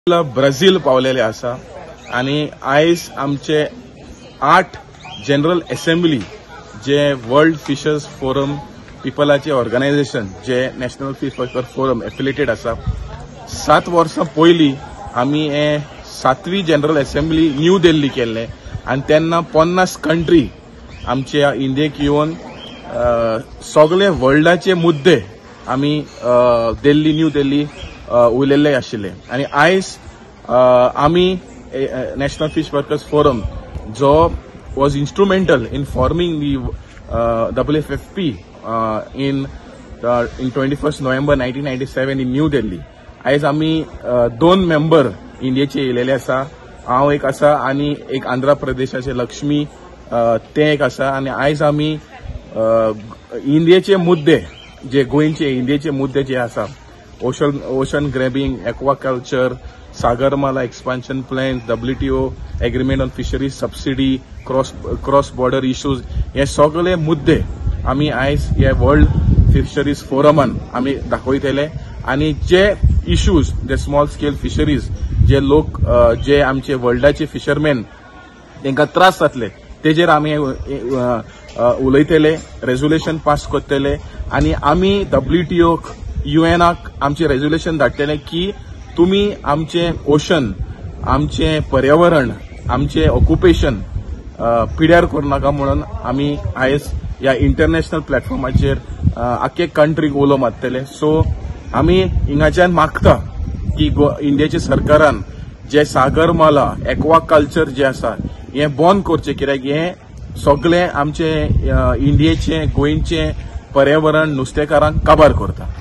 Brazil पावलेले आसा आनी आयज आमचे 8 जनरल असेंब्ली जे वर्ल्ड फिशर्स फोरम पिपलाचे ऑर्गनायझेशन जे national fish worker forum affiliated आसा 7 वर्सां पयलीं आमी हे 7वी जनरल असेंब्ली न्यू दिल्ली केल्ले आनी तेन्ना 50 कंट्री आमच्या इंडियेक येवन सगळे वर्ल्डाचे मुद्दे आमी दिल्ली न्यू दिल्ली उलयल्ले आशिल्ले आनी आयज आमी नॅशनल फिश वर्कर्स फोरम जो was instrumental in forming the WFFP in 21 November 1997 in New Delhi. आयज आमी 2 मेंबर इंडियेचे येयलेले आसा, हांव एक आसा आनी एक आंध्र प्रदेशाचे लक्ष्मी ते एक आसा. आनी आयज आमी इंडियेचे मुद्दे जे गोंयचे इंडियेचे मुद्दे जे आसा, ocean grabbing, aquaculture, Sagarmala expansion plan, WTO agreement on fisheries subsidy, cross border issues, हे सगळे मुद्दे आमी आयज हे वर्ल्ड फिशरीज फोरमान आमी दाखयतले. आनी जे इश्यूज जे स्मॉल स्केल फिशरीज जे लोक जे आमचे वर्ल्डाचे फिशरमॅन तांकां त्रास जातले तेजेर आमी उलयतले, रेजोल्युशन पास करतले. आनी आमी WTO UNाक आमचे रेजोल्युशन धाडटले की तुमी आमचे ओशन, आमचे पर्यावरण, आमचे ऑक्युपेशन पिड्यार करूं नाका म्हणून आमी आयज ह्या इंटरनॅशनल प्लॅटफॉर्माचेर आख्खे कंट्रीक उलो मारतले. सो आमी हिंगाच्यान मागता की इंडियाच्या सरकारान जे सागरमाला एक्वाकल्चर जे आसा हें बंद करचें, कित्याक हें सगळें आमचे इंडियेचें गोंयचें पर्यावरण नुस्तेकारांक काबार करता.